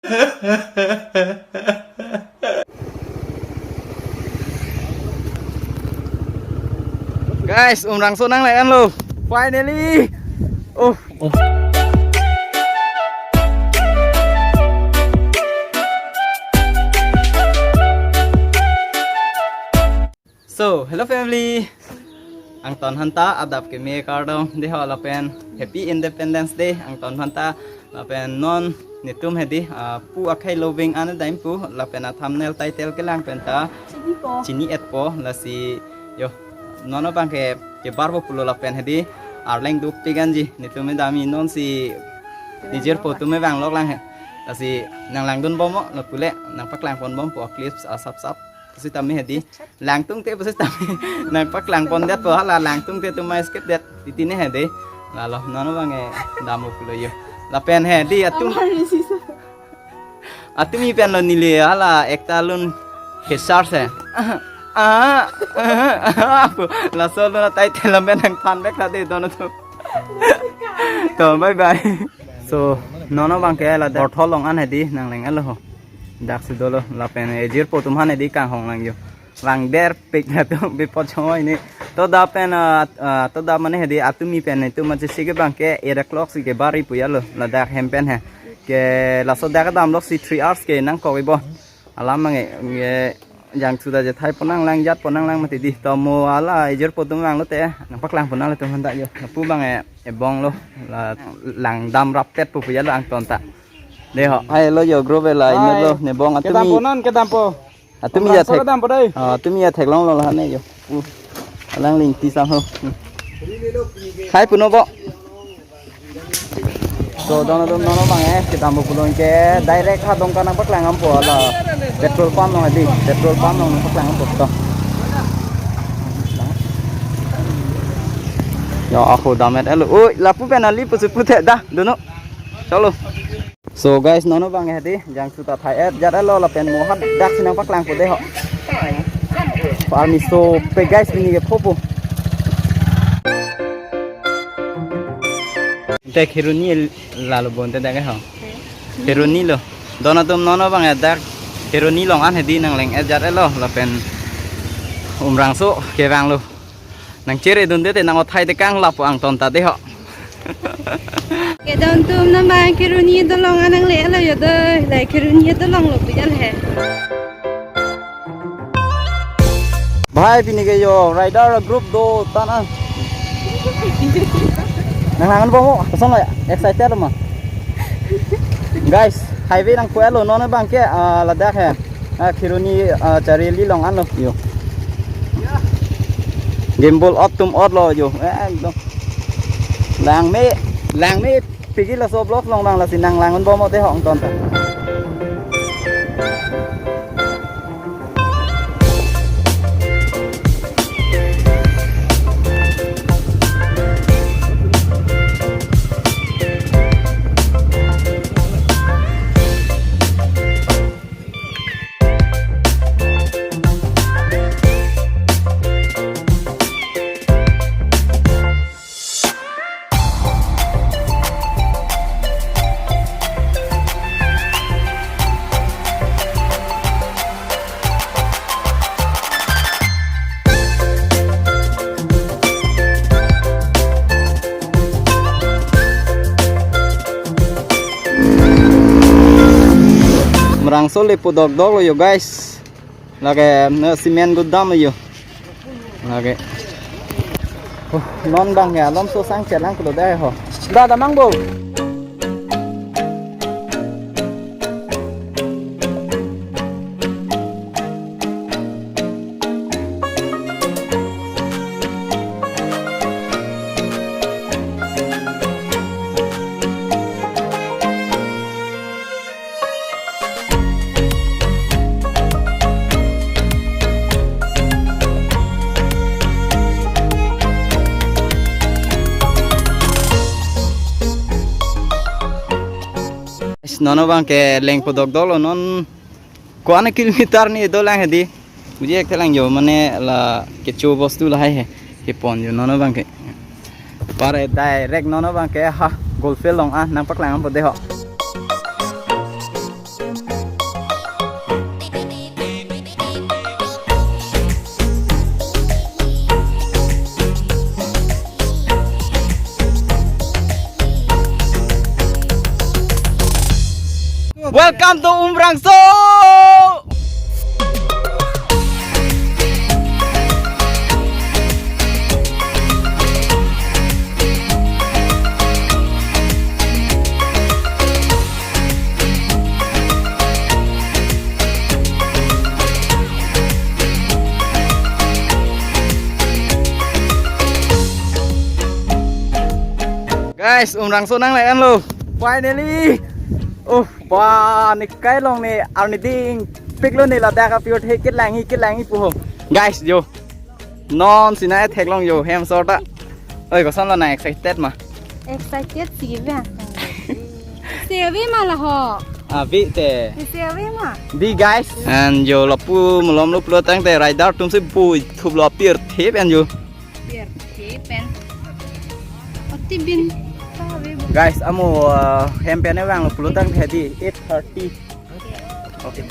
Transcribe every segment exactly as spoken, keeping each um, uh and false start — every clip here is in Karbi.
Guys, Umrangso nang layan lo. Finally. Oh. So, hello family. Angton aphanta adap keme kardom dei ho lapen Happy Independence Day angton aphanta lapen non netum hedi, ah, pu akhei loving an dam pu lapen a thumbnail title kelang penta chini-et po lasi yo non abang ke kebar po pulo lapen hedi arleng duk piganji netum dam-i non si nijirpo atum vang lok lang he lasi nang langdun bom mo lapu le nang paklang pon bom po clips asap sap sitame hedi langtung te pusitame nang paklang pon det po hala langtung te atum mai skip det titi ne hedi lalo non abang ke dam po pulo yo lapen hedi atum atum-i pen lo neli hala ekta lun kesar se ah ah ah laso lun atai telam pen nang than bek tha dei don atum to bye bye. So non abang ke la Borthol along an hedi nang lang alo ho. Dak si dolo lapen ejirpo atum aphan hedi kanghong lang yo. Vang der pik na tu bipot chongoi ni. To da pen ah, ah, to da mane hedi atum-i pen netum achi si ke abang ke eight o'clock si kebar-i pu ya lo ladak hem pen he. Ke laso dak dam lok si three hours ke nangkok-i bo. Alam abang ke jangthu ta je thai pon nang lang jat pon nang lang mati dei. To mo hala ejirpo atum vang lote nang paklang pon nang le atum aphanta yo. Lapu abang ke ebong lo la langdam rapet pu pu ya lo angton ta. Dei ho. Hai lo yo group la inut lo nebong kedam po atum-i non kedam po. Atum-i ya thek. Kedam po dei. Ah, atum-i ya theklong lo la ne yo. Hmm. Alang ling ti sang ho. Hmm. Hai puno bo. So don atum non abang ke kedam po pulo ke direct ha Dongka nang paklang dam po la petrol pump along hedi petrol pump along nang paklang dam po to. Ya aku damet elo. Oi lapu pen ali pusi pute dah dunu. Chalo. So guys non abang hedi jangthu ta thai-et jat elo lapen mo hadak si nang paklang po dei ho. Parmiso pe guys pini ke phopo. Te Kheroni lalo bonte dak ke ho. Kheroni lo. Don atum non abang dak Kheroni along an hedi nang lang-et jat elo lapen Umrangso kevang lo. Nang chere dunde te nang othai te kang lapu angton ta dei ho. Kedam atum non abang Kheroni dolong an nang le alo yo dei. Lai Kheroni dolong lo bijal he. Bhai pini ke yo rider group do tana. Nang lang bom mo kosong ya excited ma. Guys, highway nang ko elo non abang ke ah, ladak he. Ah, Kheroni ah, Chariali along an lo yo. Gimbal ot tum ot lo yo. Eh, ekdom. Langme, langme pigi laso vlog along abang lasi nang lang-un bom mo dei ho angton ta. Umrangso le pu dokdok lo yo guys. Lake na cement godam yo. Lake. Oh, non abang ya, lom so sang chelang kulo dei ho. Da damang bo. Guys, non abang ke leng pu dokdok lo non. Ko-an kilometer ni dolang hedi. Uji ek telang yo mane la kecho bostu lahai he. Kepon yo non abang ke. Pare direct non abang ke ha Golf Field along ah nang paklang po dei ho. Welcome to Umrangso! Guys, Umrangso nang layan lo. Finally. Oh, ba, ne kai long ne arni ding. Pik lo ne ladak apiot he kit lang hi, kit lang hi pu ho. Guys, yo. Non sina theklong yo hem sota. Oi, koson lo na excited ma? Excited si bang. Sevi ma la ho. Abi te. Sevi ma. Bi guys. And yo lapu malom lo pulo tangte rider atum si bui thup lo pirthip and yo. Pirthip pen. Oti bin. Guys, amo uh, hem pen vang lo pulo tangte di eight thirty. Okay.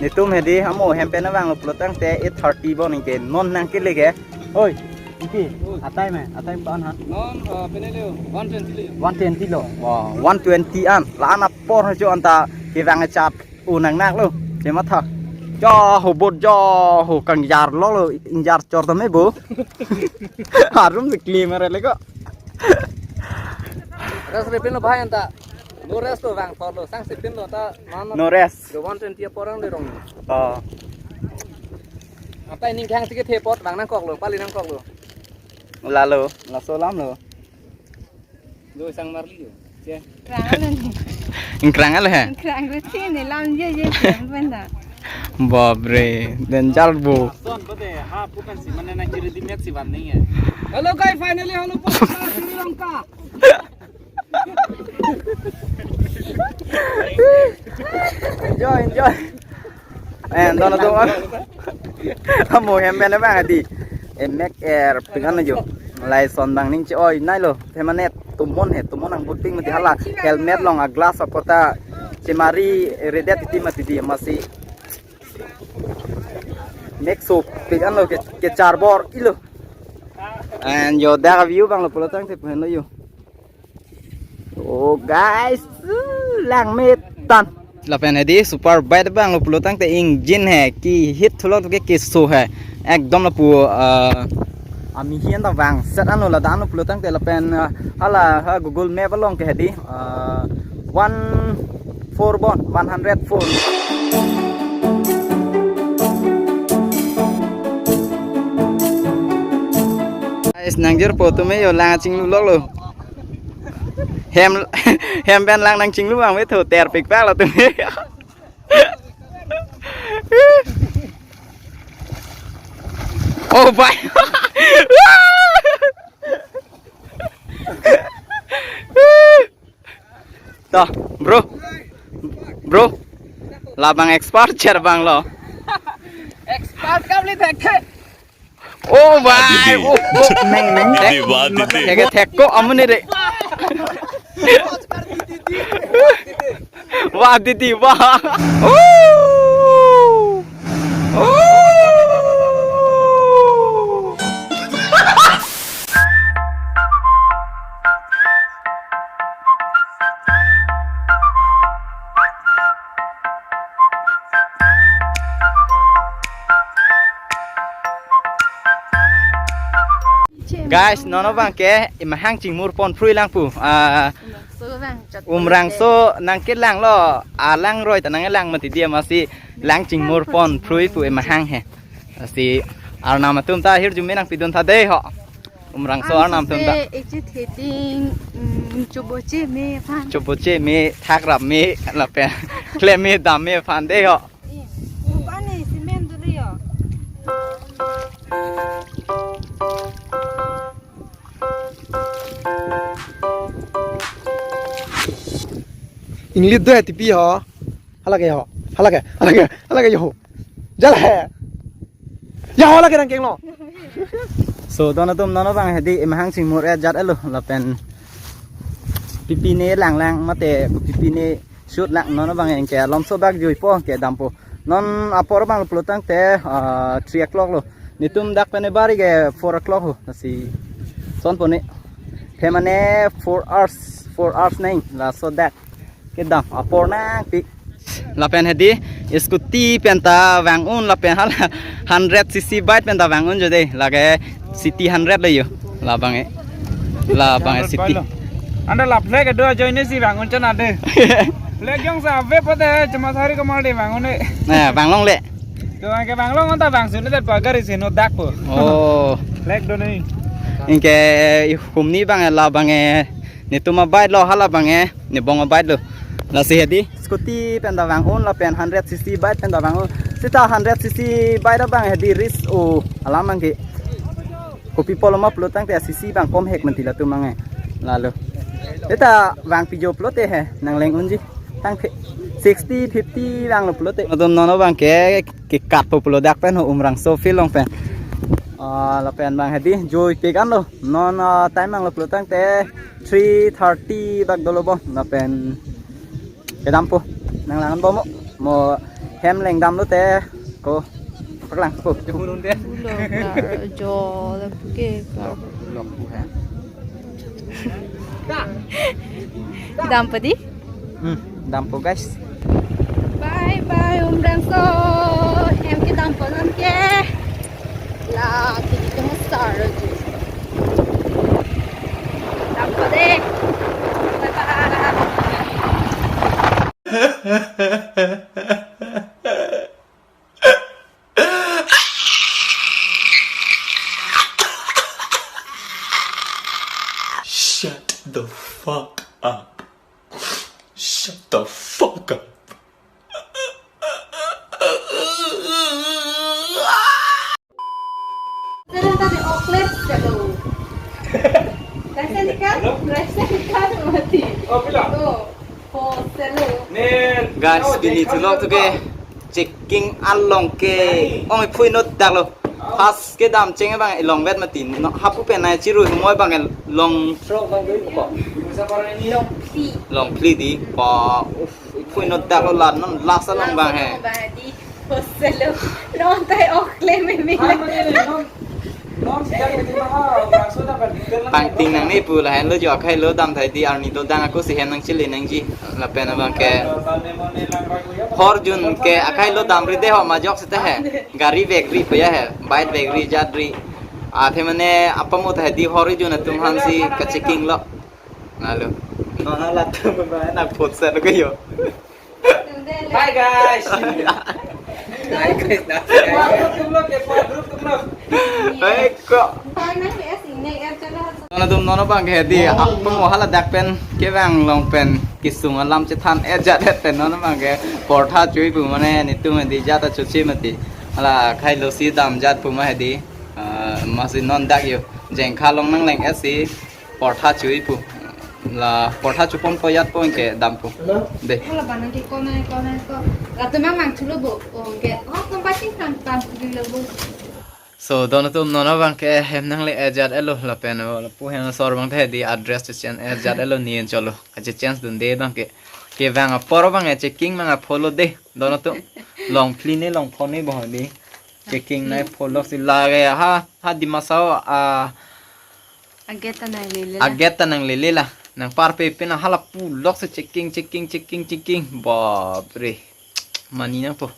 Netum hedi amo hem pen vang lo pulo tangte eight thirty bon ingke non nang kile ke. Oi, ingke. Atai me, atai ban ha. Non uh, pen le one twenty le. One twenty lo. Wow, one twenty an. La an apor jo anta kevang chap. O nang nak lo. Che matha. Jo ho bot jo ho kang jar lo lo, ing jar chor tame bo. Harum se klim are le ko. Rest repin lo bhai anta. No rest lo vang thor lo sang sipin lo ta man. No rest. Lo one twenty apor ang de rong. Oh. Apa ining khang sikit he pot vang nang kok lo, pali nang kok lo. Lalo, laso lam lo. Lo sang marli lo. Che. Krang alo ni. Ingkrang alo he. Krang lo che ni lam je je pen da. Babre, danger bo. Son bade ha pu kan si mane na kiri di met si van nahi hai. Hello guys, finally hello po Sri Lanka. Enjoy, enjoy. Eh, dono tuh. Amo hem pen bang di. Eh, Mac Air pingan jo. Lai son bang ning che oi nai lo. Themane tumon he, tumon ang buting mati hala. Helmet long a glass apota. Chemari redet iti mati di masi. Mac so pingan lo ke ke charbor ilo. And yo da view bang lo pulo tangte pen lo yo. Oh guys, uh, lang metan. Lapen hedi super bike bang lo pulo tangte engine he ki hit thulok ke keso he. Ekdom lapu uh, ami hian ta vang set ano ladak ano pulo tangte lapen uh, hala ha Google Map along ke hedi uh, one four bon, one hundred four. Guys, nangjir po tume yo lang chinglu lok lo. Hem hem pen lang nang chinglu bang vetho ter pik pak lo tume. Oh bhai. Toh, bro. Bro. Labang expert cher bang lo. Expert kam li thek thek. Oh bhai. Oh, oh. Neng neng. Didi, wah, didi. Thek thek ko amuni re. Wah didi wah. Oh. Oh. Guys, nono bang ke imahang chingmur pon phrui lang pu. Ah, Umrangso bang, chot Umrangso nang ke lang lo, alang roi ta nang lang mati dia masi lang chingmur pon phrui pu imahang he. Si arnam atum ta hirjume nang pidun tha dei ho. Umrangso arnam atum ta. Ang suse ejit heting, mm, choboche me aphan. Choboche me, thakrap me, lapen klem me, dam me aphan dei ho. Eh, upani cement dulu yo. Inglit do ya tipi ho. Halake ho. Halake. Halake. Halake yo. Jala he. Ya halake rang kenglo. So, don atum nono bang hedi imahang chingmur e jat elo lapen pipi ne lang lang mate pipi ne shoot lang nono bang ke lomso bak jui po ke dampo. Non apor bang pulo tangte, ah, three o'clock lo. Netum dak pen bari ke four o'clock ho. Lasi son pone. Pemane four hours. four hours nang, laso dak kedam apor nangpik. Lapen hedi scooty penta vang-un, lapen hala hundred C C bike penta vang-un jo dei, lake city hundred lo jo. Labang e. Labang e city. Anda la flag do ajoine si vang-un chana de. Flag jongsi ave pote chuma sari kamar de vang-un e. Nah, vanglongle. Kevang ke vanglong anta vangsun de pagar isi no dak po. Oh. Flag do nai. Anke humni abang e, labang e netum abike lo, hala abang e nebong abike lo. Lasi hedi scooty penta vang-un lapen hundred C C bike penta vang-un. Seta hundred C C bike abang hedi risk o alam abang ke. Kopi pulo ma pulo tangte C C abang komhek mati latum abang e. Lalo. Seta vangpi jo pulote he nangleng unji. Tangte sixty, fifty vanglo pulote. Latum non abang ke kekat po pulo dak pen ho Umrangso field along pen. Ah, lapen abang hedi joipik anlo. Non, ah, time vanglo pulo tangte three thirty bak dolo bo. Lapen kedam po. Nanglang bom mo. Mo hem leng damlote ko paklang po. Ulo ka jo la puke ka. Lok pu he. Dam po dei? Hmm, dam po guys. Bye bye Umrangso. Hem kedam po non ke. La kini ke masar ji. Dam po dei. Bye bye. Shut the fuck up. Shut the fuck up. Sir, tadi oklet selo. Rasa ikan, rasa ikan mati. Oh, pila? Oh, po selo. Nen. Guys, pini tulok tu ke checking along ke ong iphui not dak lo. Pas kedam cheng abang ilong vet mati. No, hapu pen nai chiru humoi abang long. Throk abang doi ko. Long phli. Long phli dei. Pa, uff, iphui not dak lo la non last along abang he. Bang di. Hostel lo. Non tai okle me me. Pangting nangne pu lahenlo jo akhai lo dam thai dei arni dodang ako si hem nangchele nangji. Lapen abang ke hor jun ke akhai lo damri dei ho majok seta he. Gari vekri puya he. Bike vekri jatri. Athe mane apamo thai dei hor jun atum aphansi kachecking lo. Lalo. Non latum ba na phot sa lo ke jo. Hi guys. Hi guys. Hai ko. Nona tum nona abang ke dei apamo hala dak pen kevang along pen kesung alam chethan-et jat-et pen nona abang ke portha chui pu mane netum dei jat achoche mati. Hala khei lo si damjat pu ma dei. Ah, masi non dak jo. Jengkha along nangleng-et si portha chui pu. La portha chupon po jat po anke dam pu. Dei. Hala bang nang ke konai konai ko. Latum mang thulo bo. Anke. Oh, tempat sing tam tam thulo bo. So, don atum nona abang ke hem nangle-et jat-et lo lapen lapu hem asor abang thai dei address chechen-et jat-et lo ni en cholo. Kache-change dun dei abang ke. Kevang apor abang e checking abang apho lo dei. Don atum. Long phli ne long pho ne bo dei. Checking nai pholok si lake ha, ha Dima Hasao a, Ageta nanglele la. Ageta nanglele la. Nangparpe pen hala pulok si checking, checking, checking, checking. Bapre. Mani nangpo.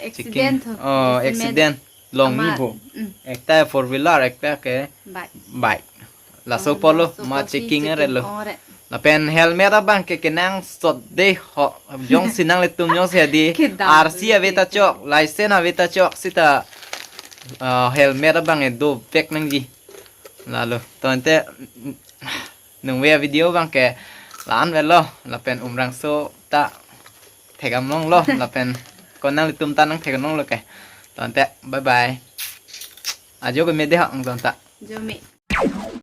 Accident ho. Oh, accident. Accident. Long ni bo. Mm. Ekta four wheeler, ekta ke bike. Bike. Laso polo ma checking are lo. Lapen helmet abang ke kenangsot dei ho. Jongsi nanglitum jongsi dei. Kedam R C ave ta chok, license ave ta chok seta, ah, helmet abang e dovek nangji. Lalo. Tangte nung ve video abang ke la-an avelo lapen Umrangso ta thekdam longlo lapen ko nanglitum ta nangthek longlo ke. Tangte bye bye. Ajo ke me dei ha ang tangte. Jo me.